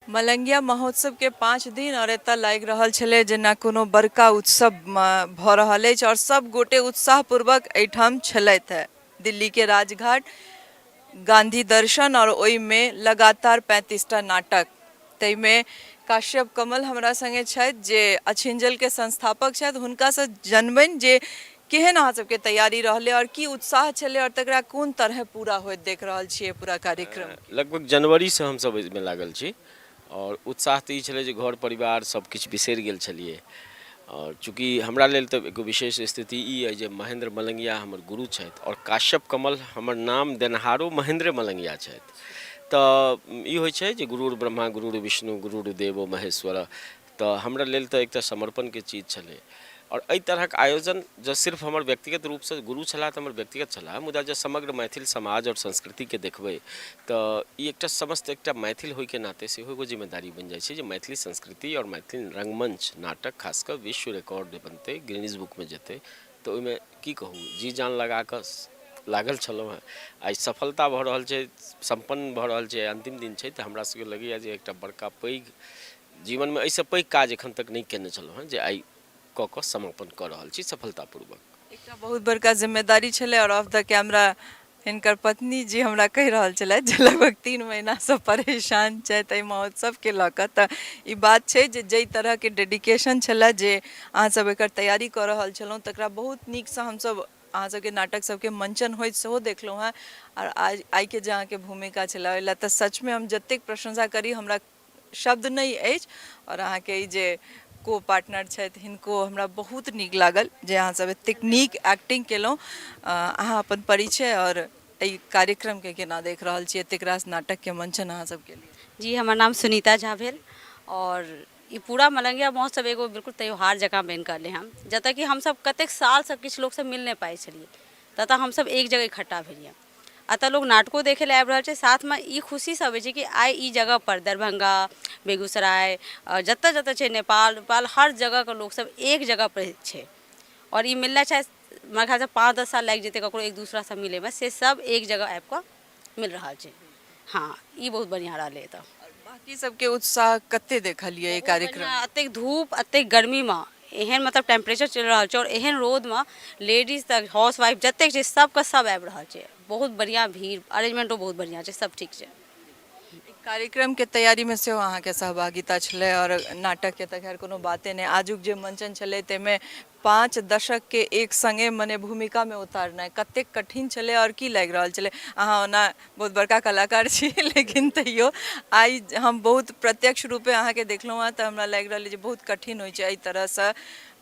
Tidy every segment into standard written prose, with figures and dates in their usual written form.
मलंगिया महोत्सव के 5 दिन और एतऽ लागि रहल छलै जेना कोनो बड़का उत्सव भऽ रहल अछि और सब गोटे उत्साहपूर्वक एहिठाम छलथि हेँ। दिल्ली के राजघाट गांधी दर्शन और ओहिमे लगातार 35टा नाटक, ताहिमे काश्यप कमल हमरा संगे छथि जे अछिंजल के संस्थापक छथि। हुनकासँ जनबनि जे केहन अहाँ सबके तैयारी रहलै और की उत्साह छलै और तकरा कोन तरहे पूरा होइत देख रहल छियै पूरा कार्यक्रम। लगभग जनवरीसँ हमसभ एहिमे लागल छी आओर उत्साह तऽ ई छलै जे घर परिवार सभ किछु बिसरि गेल छलियै। आओर चूँकि हमरा लेल तऽ एगो विशेष स्थिति ई अइ जे महेन्द्र मलंगिया हमर गुरु छथि आओर काश्यप कमल हमर नाम देनहारो महेन्द्रे मलंगिया छथि। तऽ ई होइ छै जे गुरुर् ब्रह्मा गुरुर् विष्णु गुरुर् देवो महेश्वर, तऽ हमरा लेल तऽ एकटा समर्पणके चीज छलै। आओर एहि तरहक आयोजन जँ सिर्फ हमर व्यक्तिगत रूपसँ गुरु छलाह तऽ हमर व्यक्तिगत छलाह, मुदा जँ समग्र मैथिल समाज आओर संस्कृतिके देखबै तऽ ई एकटा समस्त एकटा मैथिल होइके नाते सेहो एगो जिम्मेदारी बनि जाइ छै जे मैथिली संस्कृति आओर मैथिली रङ्गमञ्च नाटक खास कऽ विश्व रिकॉर्ड जे बनतै, गिनीज बुकमे जेतै, तऽ ओहिमे की कहू, जी जान लगा कऽ लागल छलहुँ हेँ। आइ सफलता भऽ रहल छै, सम्पन्न भऽ रहल छै, अन्तिम दिन छै, तऽ हमरा सबके लगैए जे एकटा बड़का पैघ जीवनमे एहिसँ पैघ काज एखन तक नहि कयने छलहुँ हेँ जे आइ कऽ कऽ समापन कऽ रहल छी सफलतापूर्वक। एकटा बहुत बड़का जिम्मेदारी छलै आओर ऑफ द कैमरा हिनकर पत्नी जी हमरा कहि रहल छलथि जे लगभग 3 महीनासँ परेशान छथि एहि महोत्सवके लऽ कऽ। तऽ ई बात छै जे जाहि तरहके डेडिकेशन छलै जे अहाँसभ एकर तैयारी कऽ रहल छलहुँ तकरा बहुत नीकसँ हमसभ अहाँ सबके नाटक सबके मंचन होइत सेहो देखलहुँ हेँ। आओर आज आइके जे अहाँके भूमिका छलै ओहि लए तऽ सचमे हम जतेक प्रशंसा करी हमरा शब्द नहि अछि। आओर अहाँके ई जे को पार्टनर छथि हिनको हमरा बहुत नीक लागल जे अहाँसभ एतेक नीक एक्टिंग केलहुँ। अहाँ अपन परिचय आओर एहि कार्यक्रमके केना देख रहल छी, एतेक रास नाटकके मंचन अहाँ सब केलियै? जी, हमर नाम सुनीता झा भेल आओर ई पूरा मलंगिया महोत्सव एगो बिल्कुल त्यौहार जकाँ बनि कऽ एलै हँ, जतऽ कि हमसभ कतेक सालसँ किछु लोकसभ मिल नहि पाबै छलियै, ततऽ हमसभ एक जगह इकट्ठा भेलियै। एतऽ लोक नाटको देखै लए आबि रहल छै, साथमे ई खुशीसँ अबै छै कि आइ ई जगहपर दरभंगा, बेगूसराय, जतऽ जतऽ छै नेपाल उपाल हर जगहके लोकसभ एक जगहपर छै आओर ई मिलनाइ छै हमरा ख्यालसँ 5-10 साल लागि जेतै ककरो एक दूसरासँ मिलैमे, से सब एक जगह आबि कऽ मिल रहल छै। हँ, ई बहुत बढ़िआँ रहलै एतऽ। बाकी सबके उत्साह कते देखलियै एहि कार्यक्रम? एतेक धूप, एतेक गर्मीमे एहन मतलब टेम्परेचर चलि रहल छै आओर एहन रौदमे लेडीज तक हाउस वाइफ जतेक छै सबके सब आबि रहल छै। बहुत बढ़िआँ भीड़, अरेंजमेंटो बहुत बढ़िआँ छै, सब ठीक छै। कार्यक्रमके तैयारीमे सेहो अहाँके सहभागिता छलै आओर नाटकके तऽ खैर कोनो बाते नहि। आजुक जे मंचन छलै ताहिमे 5 दशकके एक सङ्गे मने भूमिकामे उतारनाइ कतेक कठिन छलै आओर की लागि रहल छलै? अहाँ ओना बहुत बड़का कलाकार छी लेकिन तैयो आइ हम बहुत प्रत्यक्ष रूपे अहाँके देखलहुँ हेँ तऽ हमरा लागि रहल अइ जे बहुत कठिन होइ छै एहि तरहसँ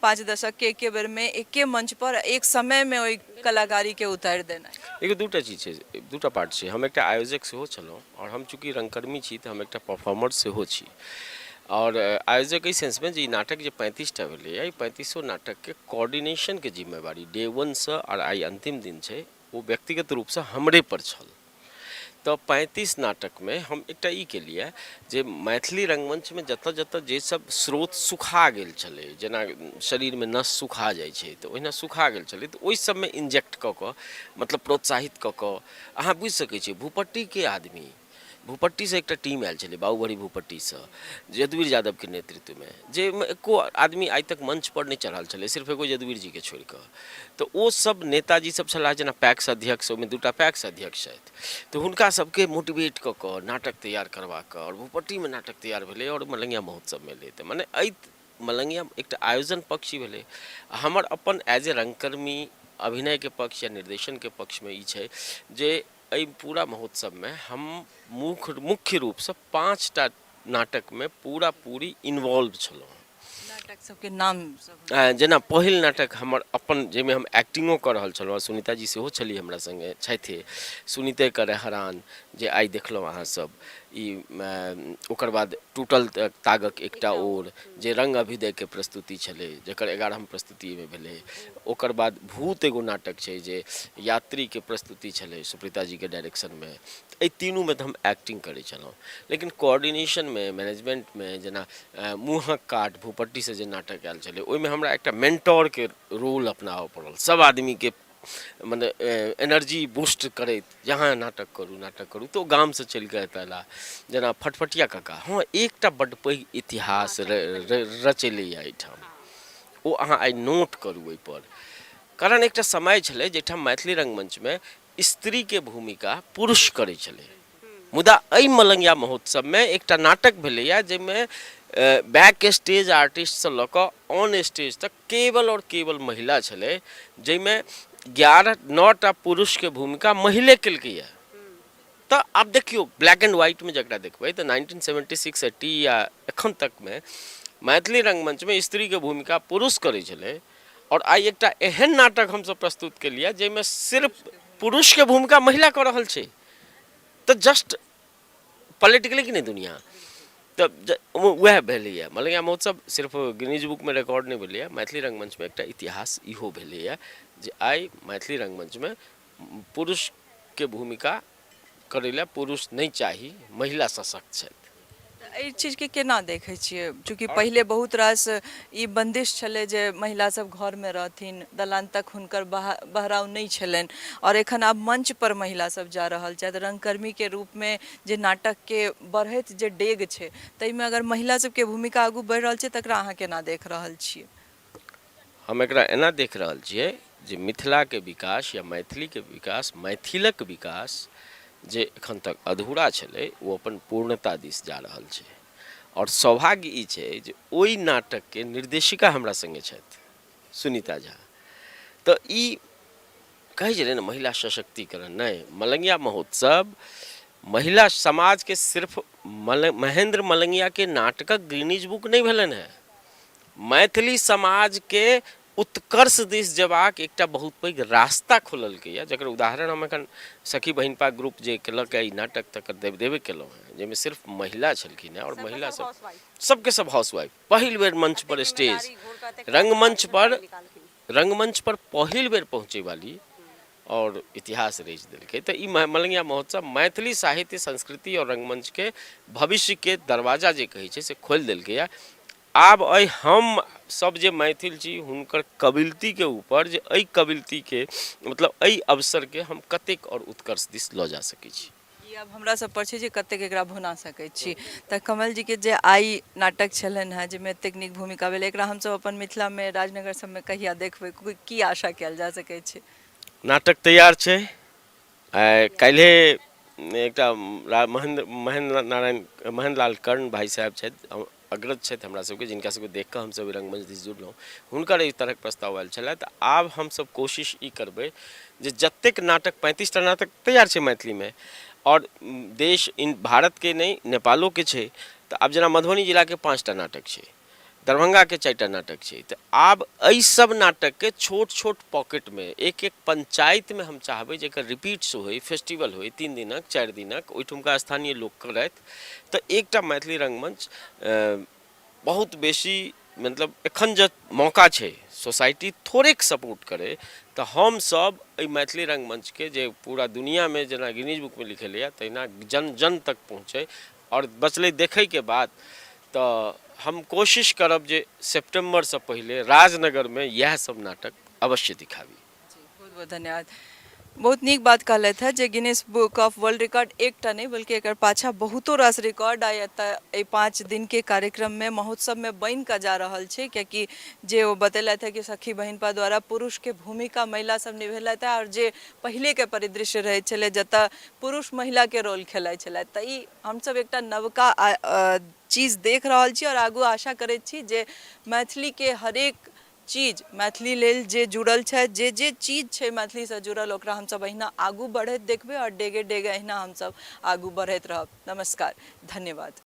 5 दशकके एके बेरमे एके मंचपर एक समयमे ओहि कलाकारीके उतारि देनाइ। देखियौ, दूटा चीज छै, दूटा पार्ट छै। हम एकटा आयोजक सेहो छलहुँ आओर हम चूँकि रङ्गकर्मी छी तऽ हम एकटा परफॉर्मर सेहो छी। आओर आयोजक एहि सेन्समे जे ई नाटक जे 35टा भेलैए, ई पैंतीसो नाटकके कोऑर्डिनेशनके जिम्मेवारी डे वनसँ आओर आइ अन्तिम दिन छै ओ व्यक्तिगत रूपसँ हमरेपर छल। तऽ 35 नाटकमे हम एकटा ई केलियै जे मैथिली रङ्गमञ्चमे जतऽ जतऽ जे सब स्रोत सुखा गेल छलै, जेना शरीरमे नस सुखा जाइ छै तऽ ओहिना सुखा गेल छलै, तऽ ओहि सबमे इंजेक्ट कऽ कऽ मतलब प्रोत्साहित कऽ कऽ अहाँ बुझि सकै छियै भूपट्टीके आदमी, भूपट्टीसँ एकटा टीम आयल छलै बाबूबढ़ी भूपट्टीसँ यदुवीर यादवके नेतृत्वमे, जाहिमे एको आदमी आइ तक मञ्चपर नहि चढ़ल छलै सिर्फ एगो यदुवीर जीके छोड़ि कऽ। तऽ ओ सब नेताजी सब छलाह जेना पैक्स अध्यक्ष, ओहिमे 2टा पैक्स अध्यक्ष छथि, तऽ हुनका सबके मोटिवेट कऽ कऽ नाटक तैयार करबा कऽ आओर भूपट्टीमे नाटक तैयार भेलै आओर मलंगिया महोत्सवमे एलै। तऽ मने एहि मलंगिया एकटा आयोजन पक्ष ई भेलै। हमर अपन एज ए रङ्गकर्मी अभिनयके पक्ष या निर्देशनके पक्षमे ई छै जे एहि पूरा महोत्सवमे हम मुख्य रूपसँ 5टा नाटकमे पूरा पूरी इन्वॉल्व छलहुँ। नाटक सबके नाम सब? जेना पहिल नाटक हमर अपन जाहिमे हम एक्टिंगो कऽ रहल छलहुँ, सुनीता जी सेहो छली हमरा सङ्गे छथि, सुनीते करे हरान जे आइ देखलहुँ अहाँ सब ई, ओकर बाद टूटल तागक एकटा ओर जे रङ्ग अभ्युदयके प्रस्तुति छलै जकर 11म प्रस्तुति एहिमे भेलै। ओकर बाद भूत एगो नाटक छै जे यात्रीके प्रस्तुति छलै सुप्रीता जीके डायरेक्शनमे। एहि तीनूमे तऽ हम एक्टिंग करै छलहुँ लेकिन कोऑर्डिनेशनमे मैनेजमेंटमे जेना मुँहक काट भूपट्टीसँ जे नाटक आयल छलै ओहिमे हमरा एकटा मेंटोरके रोल अपनाबऽ पड़ल, सब आदमीके मने एनर्जी बूस्ट करैत जे अहाँ नाटक करू, नाटक करू, तऽ ओ गामसँ चलि कऽ एतऽ अयलाह। जेना फटफटिया काका, हँ, एकटा बड्ड पैघ इतिहास रचेलैए एहिठाम, ओ अहाँ आइ नोट करू ओहिपर। कारण एकटा समय छलै जाहिठाम मैथिली रङ्गमञ्चमे स्त्रीके भूमिका पुरुष करै छलै, मुदा एहि मलंगिया महोत्सवमे एकटा नाटक भेलैए जाहिमे बैक स्टेज आर्टिस्टसँ लऽ कऽ ऑन स्टेज तक केवल आओर केवल महिला छलै, जाहिमे 11 9टा पुरुषके भूमिका महिले केलकैए। तऽ आब देखियौ, ब्लैक एंड व्हाइटमे जकरा देखबै तऽ 1976 80 या एखन तकमे मैथिली रङ्गमञ्चमे स्त्रीके भूमिका पुरुष करै छलै, आओर आइ एकटा एहन नाटक हमसभ प्रस्तुत केलियै जाहिमे सिर्फ पुरुषके भूमिका महिला कऽ रहल छै। तऽ जस्ट पलटि गेलै कि नहि दुनिया? तऽ उएह भेलैए मलंगिया महोत्सव। सिर्फ गिनीज बुकमे रिकॉर्ड नहि भेलैए, मैथिली रङ्गमञ्चमे एकटा इतिहास इहो भेलैए जे आइ मैथिली रङ्गमञ्चमे पुरुषके भूमिका करै लए पुरुष नहि चाही, महिला सशक्त छथि। तऽ एहि चीजके केना देखै छियै? चूँकि पहिले बहुत रास ई बन्दिश छलै जे महिला सब घरमे रहथिन, दलान तक हुनकर बहराव नहि छलनि, आओर एखन आब मंच पर महिला सब जा रहल छथि रंगकर्मीके रूपमे। जे नाटकके बढ़ैत जे डेग छै ताहिमे अगर महिला सबके भूमिका आगू बढ़ि रहल छै, तकरा अहाँ केना देख रहल छियै? हम एकरा एना देख रहल छियै जे मिथिलाके विकास या मैथिलीके विकास, मैथिलक विकास जे एखन तक अधूरा छलै, ओ अपन पूर्णता दिस जा रहल छै। आओर सौभाग्य ई छै जे ओहि नाटकके निर्देशिका हमरा सङ्गे छथि सुनीता झा। तऽ ई कहै छलै ने महिला सशक्तिकरण, नहि, मलंगिया महोत्सव महिला समाजके सिर्फ महेंद्र मलंगियाके नाटकक गिनीज बुक नहि भेलनि हेँ, मैथिली समाजके उत्कर्ष दिस जेबाक एकटा बहुत पैघ रास्ता खोललकैए, जकर उदाहरण हम एखन सखी बहिनपा ग्रुप जे केलक ई नाटक तकर देबे केलहुँ हेँ, जाहिमे सिर्फ महिला छलखिन हेँ आओर महिला सब सबके सब हाउस वाइफ पहिल बेर मंच पर स्टेज रंगमंच पर रंगमंच पर पहिल बेर पहुँचै वाली आओर इतिहास रचि देलकै। तऽ ई मलंगिया महोत्सव मैथिली साहित्य, संस्कृति आओर रंगमंचके भविष्यके दरवाजा जे कहै छै से खोलि देलकैए। आब एहि हम सब जे मैथिल छी हुनकर कबिलतीके ऊपर जे एहि कबिलतीके मतलब एहि अवसरके हम कतेक आओर उत्कर्ष दिस लऽ जा सकै छी। ई आब हमरा सब पर छै जे कतेक एकरा भुना सकै छी। तऽ कमल जीके जे आइ नाटक छलनि हेँ जाहिमे एतेक नीक भूमिका भेलै, एकरा हमसब अपन मिथिलामे राजनगर सबमे कहिया देखबै, की आशा कयल जा सकै छै? नाटक तैयार छै। काल्हिए एकटा महेन्द्र महेन्द्र नारायण महेन्द्र लाल कर्ण भाइ साहेब छथि, अग्रज छथि हमरा सबके, जिनका सबके देख कऽ हमसब रङ्गमञ्च दिस जुड़लहुँ, हुनकर एहि तरहक प्रस्ताव आयल छलै। तऽ आब हमसब कोशिश ई करबै जे जतेक नाटक, 35टा नाटक तैयार छै मैथिलीमे, आओर देश इन भारतके नहि नेपालोके छै। तऽ आब जेना मधुबनी जिलाके 5टा नाटक छै, दरभंगाके 4टा नाटक छै, तऽ आब एहि सब नाटकके छोट छोट पॉकेटमे एक एक पंचायतमे हम चाहबै जे एकर रिपीट्स होइ, फेस्टिवल होइ, 3 दिनक 4 दिनक, ओहिठुमका स्थानीय लोक करथि, तऽ एकटा मैथिली रङ्गमञ्च बहुत बेसी मतलब एखन जे मौका छै, सोसाइटी थोड़ेक सपोर्ट करै तऽ हमसब एहि मैथिली रङ्गमञ्चके जे पूरा दुनिआमे जेना गिनीज बुकमे लिखेलैए तहिना जन जन तक पहुँचै। आओर बचलै देखैके बात, तऽ हम कोशिश करब जे सेप्टेम्बरसँ पहिले राजनगरमे इएह सब नाटक अवश्य दिखाबी। बहुत बहुत धन्यवाद। बहुत नीक बात कहलथि हेँ जे Guinness book of world record एकटा नहि बल्कि एकर पाछाँ बहुतो रास रिकॉर्ड आइ एतऽ एहि 5 दिनके कार्यक्रममे महोत्सवमे बनि कऽ जा रहल छै। कियाकि जे ओ बतेलथि हेँ कि सखी बहिनपा द्वारा पुरुषके भूमिका महिला सब निभेलथि हेँ, आओर जे पहिलेके परिदृश्य रहैत छलै जतऽ पुरुष महिलाके रोल खेलाइ छलथि, तऽ ई हमसब एकटा नवका चीज देख रहल छी। आओर आगू आशा करैत छी जे मैथिलीके हरेक चीज, मैथिली लेल जे जुड़ल छथि, जे जे चीज छै मैथिलीसँ जुड़ल, ओकरा हमसब अहिना आगू बढ़ैत देखबै आओर डेगे डेगे अहिना हमसब आगू बढ़ैत रहब। नमस्कार, धन्यवाद।